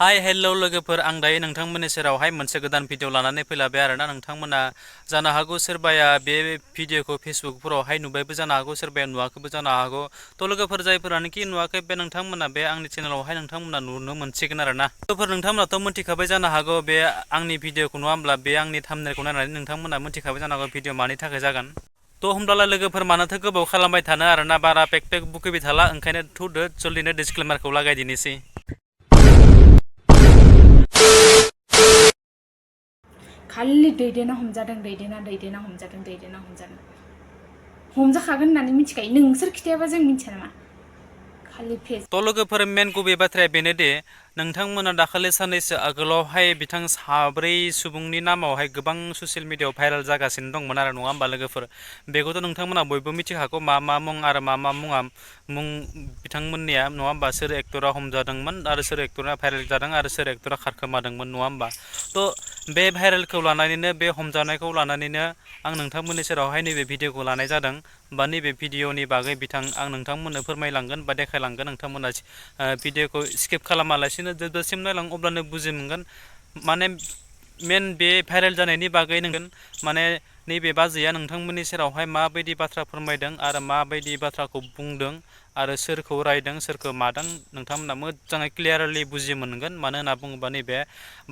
hi hello लोगोफोर आं दायो नोंथांमोननि सेरावहाय मोनसे गोदान भिडिअ लानानै फैलायबाय आरोना नोंथांमोना जानो हागौ सोरबाया बे भिडिअखौ फेसबुकफोरावहाय नुबायबो जानो हागौ सोरबाया नुवाखैबो जानो हागौ थ' लोगोफोर जायफोरानोखि नुवाखै बे नोंथांमोना बे आंनि चेनेलावहाय नोंथांमोना नुनो मोनसिगोन आरोना लोगोफोर नोंथांमोनाथ' मिथिखाबाय जानो हागौ बे आंनि भिडिअखौ नङा होमब्ला बे आंनि थाम्बनेलखौ नायनानै नोंथांमोना मिथिखाबाय जानो हागौ भिडिअ मानि थाखाय जागोन थ' होमब्लालाय लोगोफोर मानोथो गोबाव खालामबाय थानो आरोना बारा पेक बुखैबाय थाला ओंखायनो थौदो जल्दिनो डिसक्लेमारखौ लागायदिनोसै खालि दैदेना हमजादों हमजाखागोन होननानै मिथिखायो नोंसोर खिथायाबा जों मिथिया नामा खालि फेस थ' लोगोफोर मेन गुबै बाथ्राया बेनोदि नोंथांमोना दाखालि साननैसो आगोलावहाय बिथां साब्रै सुबुंनि नामावहाय गोबां ससियेल मिडियाआव भाइरेल जागासिनो दंमोन आरो नङा होमबा लोगोफोर बेखौथ' नोंथांमोना बयबो मिथिखागौ मा मुं आरो मा मुङा मुं बिथांमोननिया नङा होमबा सोर एक्टरा हमजादोंमोन आरो सोर एक्टरा भाइरेल जादों आरो सोर एक्टरा खारखोमादोंमोन नङा होमबा थ' बे भाइरेलखौ लानानैनो बे हमजानायखौ लानानैनो आं नोंथांमोननि सेरावहाय नैबे भिडिअखौ लानाय जादों बा नैबे भिडिअनि बागै आं नोंथांमोननो फोरमायलांगोन बा देखायलांगोन नोंथांमोना भिडिअखौ स्किप खालामालासिनो जोबजासिम नायलां अब्लानो बुजि मोनगोन माने मेन बे भाइरेल जानायनि बागै नोंगोन माने नैबे बाजैया नोंथांमोननि सेरावहाय माबायदि बाथ्रा फोरमायदों आरो माबायदि बाथ्राखौ बुंदों आरो सोरखौ रायदों सोरखौ मादों नोंथांमोना मोजाङै क्लियारलि बुजि मोनगोन मानो होनना बुङोबा नैबे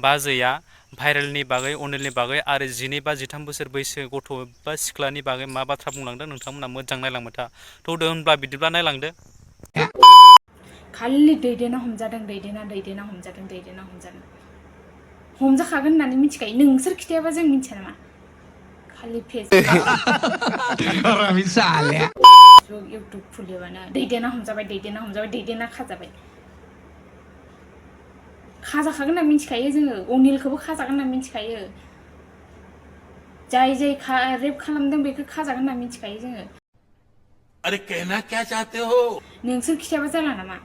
बाजैया भाइरेलनि बागै अनिलनि बागै आरो 12 बा 13 बोसोर बैसो गथ' बा सिख्लानि बागै मा बाथ्रा बुंलांदों नोंथांमोना मोजां नायलांबाय था थौदो होनब्ला बिदिब्ला नायलांदो खालि दैदेना हमजादों हमजाखागोन होननानै मिथिखायो नोंसोर खिथायाबा जों मिथिया नामा खालि फेस इउटुब खुलिबानो दैदेना हमजाबाय खाजाखागोन होनना मिथिखायो जोङो अनिलखौबो खाजागोन होनना मिथिखायो जाय रेप खालामदों बेखौ खाजागोन होनना मिथिखायो जोङो अरे कहना क्या चाहते हो नोंसोर खिथायाबा जाला नामा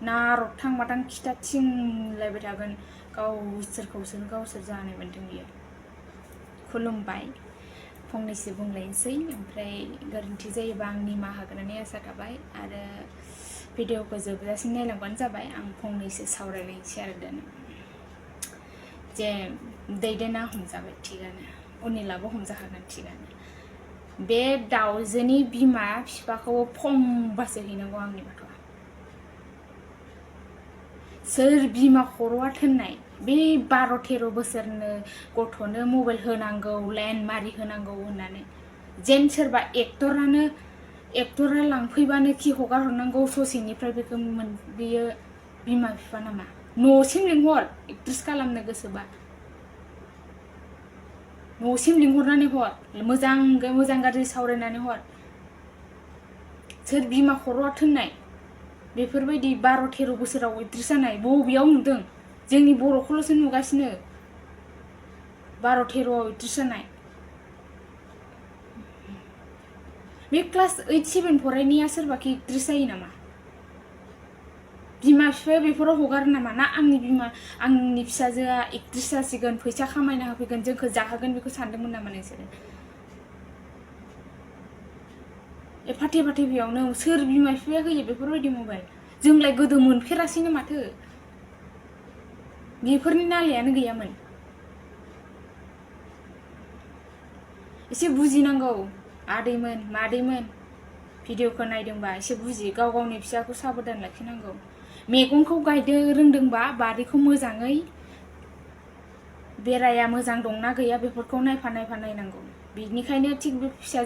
नारद थांबाथां खिथाथिंलायबाय थागोन गावसोर जानाय मोनदों बियो खुलुमबाय फंनैसो बुंलायनोसै ओमफ्राय गोरोन्थि जायोबा आं निमाहा होगोननि आसा थाबाय आरो भिडिअखौ जोबजासिम नायलांबानो जाबाय आं फंनैसो सावरायलायनोसै आरो दानो जे दैदेना हमजाबाय थिगानो अनिलाबो हमजाखागोन थिगानो बे दाउजोनि बिमा बिफाखौ फंबासो हैनांगौ आंनिबाथ' सोर बिमा खर'आ थोननाय बे 12-13 बोसोरनो गथ'नो मबाइल होनांगौ लाइन मारि होनांगौ होननानै जेन सोरबा एक्टरा लांफैबानो खि हगार हरनांगौ ससेनिफ्राय बेयो बिमा बिफा नामा न'सिम लिंहर एक्ट्रेस खालामनो गोसोबा न'सिम लिंहरनानै हर मोजां गाज्रि सावरायनानै हर सोर बिमा खर'आ थोननाय बेफोरबायदि 12-13 बोसोराव एक्ट्रेस जानाय बबेयाव नुदों जोंनि बर'खौल'सो नुगासिनो 12-13 एक्ट्रेस जानाय बे क्लास 8-7 फरायनाया सोरबाखि एक्ट्रेस जायो नामा बिमा बिफाया बेफोराव हगारो नामा ना आंनि फिसाजोआ एक्ट्रेस जासिगोन फैसा खामायना होफैगोन जोंखौ जाहोगोन बेखौ सानदोंमोन नामा नोंसोरो फाथे बेयावनो सोर बिमा बिफाया होयो बेफोरबायदि मबाइल जोंलाय गोदो मोनफेरासैनो माथो बेफोरनि नालायानो गैयामोन एसे बुजिनांगौ आदैमोन मादैमोन भिडिअखौ नायदोंबा एसे बुजि गावनि फिसाखौ साबधान लाखिनांगौ मैगंखौ गायनो रोंदोंबा बारिखौ मोजाङै बेराया मोजां दंना गैया बेफोरखौ नायफा नायनांगौ बिनिखायनो थिग बे फिसा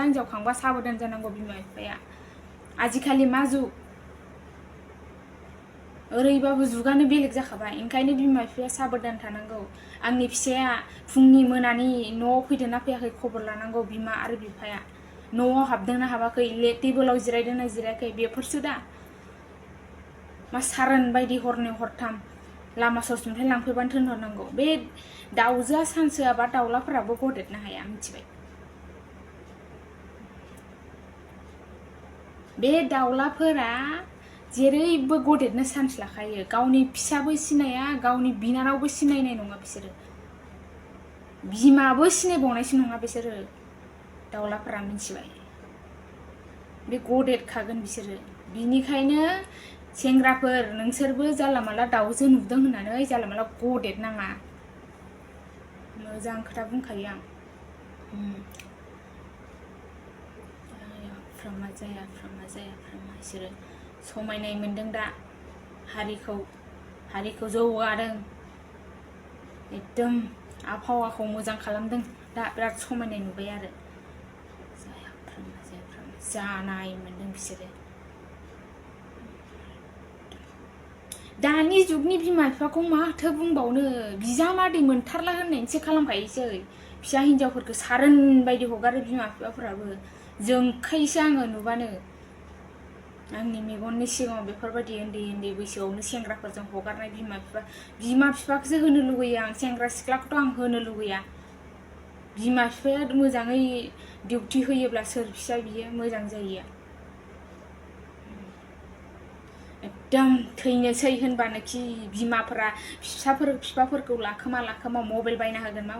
हिनजाव खांबा साबधान जानांगौ बिमा बिफाया आजिखालि मा जुग ओरैबाबो जुगानो बेलेग जाखाबाय ओंखायनो बिमा बिफाया साबधान थानांगौ आंनि फिसाया फुंनि मोनानि न'आव फैदोंना फैयाखै खबर लानांगौ बिमा आरो बिफाया न'आव हाबदोंना हाबाखै टेबोलाव जिरायदोंना जिरायाखै बेफोरसो दा मा सारोन बायदि हरनै हरथाम लामा ससेनिफ्राय लांफैबानो थोनहरनांगौ बे दाउजोआ सानसोआबा दाउलाफोराबो गदेरनो हाया मिथिबाय बे दाउलाफोरा जेरैबो गदेरनो चान्स लाखायो गावनि फिसाबो सिनाया गावनि बिनानावबो सिनायनाय नङा बिसोरो बिमाबो सिनायबावनायसो नङा बिसोरो दाउलाफोरा मिथिबाय बे गदेरखागोन बिसोरो बिनिखायनो सेंग्राफोर नोंसोरबो जानला माला दाउजो नुदों होननानै जानला माला गदेर नाङा मोजां खोथा बुंखायो आं फ्रामा जाया बिसोरो समायनाय मोनदों दा हारिखौ जौगादों एकदम आबहावाखौ मोजां खालामदों दा बिराद समायनाय नुबाय आरो जानाय मोनदों बिसोरो दानि जुगनि बिमा बिफाखौ माथो बुंबावनो बिजामादै मोनथारला होननायसो खालामखायोसै फिसा हिनजावफोरखौ सारोन बायदि हगारो बिमा बिफाफोराबो जोंखायोसो आङो नुबानो आंनि मेगननि सिगाङाव बेफोरबायदि उन्दै बैसोआवनो सेंग्राफोरजों हगारनाय बिमा बिफाखौसो होनो लुगैयो आं सेंग्रा सिख्लाखौथ' आं होनो लुगैया बिमा बिफाया मोजाङै डिउटि होयोब्ला सोर फिसा बियो मोजां जायो एकदम थैनोसै होनबानोखि बिमाफोरा फिफाफोरखौ लाखोमा मबाइल बायना होगोन मा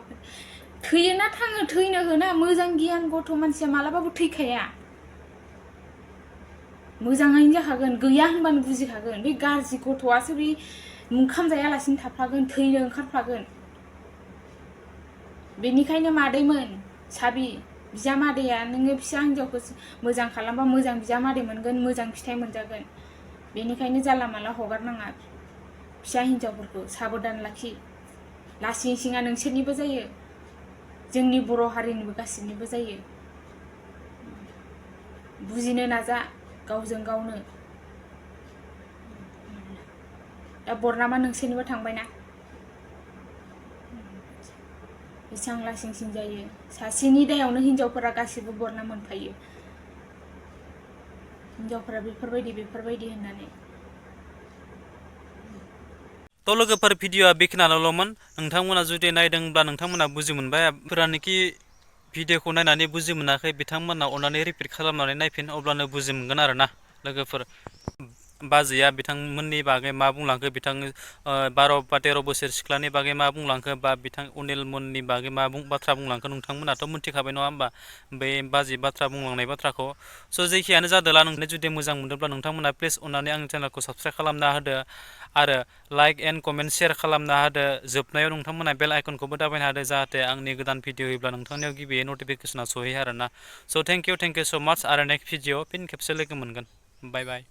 थैयोना थाङो थैनो होना मोजां गियान गथ' मानसिया मालाबाबो थैखाया मोजाङैनो जाखागोन गैया होनबानो बुजिखागोन बे गाज्रि गथ'आसो बे ओंखाम जायालासिनो थाफ्लागोन थैनो ओंखारफ्लागोन बेनिखायनो मादैमोन साबि बिजामादैया नोङो फिसा हिनजावखौ मोजां खालामबा मोजां बिजामादै मोनगोन मोजां फिथाइ मोनजागोन बेनिखायनो जानला माला हगारनाङा फिसा हिनजावफोरखौ साबधान लाखि लासिं सिङा नोंसोरनिबो जायो जोंनि बर' हारिनिबो गासिनिबो जायो बुजिनो नाजा गावजों गावनो दा बरनामा नोंसोरनिबो थांबायना बेसेबां लासिंसिं जायो सासेनि दायावनो हिनजावफोरा गासिबो बरनाम मोनफायो हिनजावफोरा बेफोरबायदि होननानै थ' लोगोफोर भिडिअआ बेखिनियानोल'मोन नोंथांमोना जुदि नायदोंब्ला नोंथांमोना बुजि मोनबाय फोरानोखि भिडिअखौ नायनानै बुजि मोनाखै बिथांमोना अननानै रिपिट खालामनानै नायफिन अब्लानो बुजि मोनगोन आरोना लोगोफोर बाजैया बिथांमोननि बागै मा बुंलांखो बिथां 12 बा 13 बोसोर सिख्लानि बागै मा बुंलांखो बा बिथां अनिल मोननि बागै मा बाथ्रा बुंलांखो नोंथांमोनाथ' मिथिखाबाय नङा होमबा बे बाजै बाथ्रा बुंलांनाय बाथ्राखौ स' जेखियानो जादोला नोंथांनो जुदि मोजां मोनदोंब्ला नोंथांमोना प्लिज अननानै आंनि चेनेलखौ साबस्क्राइब खालामना होदो आरो लाइक एन्ड कमेन्ट शेयार खालामना होदो जोबनायाव नोंथांमोना बेल आइकनखौबो दाबायना होदो जाहाथे आंनि गोदान भिडिअ होयोब्ला नोंथांनियाव गिबियै नटिफिकेसना सहैयो आरोना स' थेंक इउ स' माच आरो नेक्स्ट भिडिअ फिन खेबसे लोगो मोनगोन बाय बाय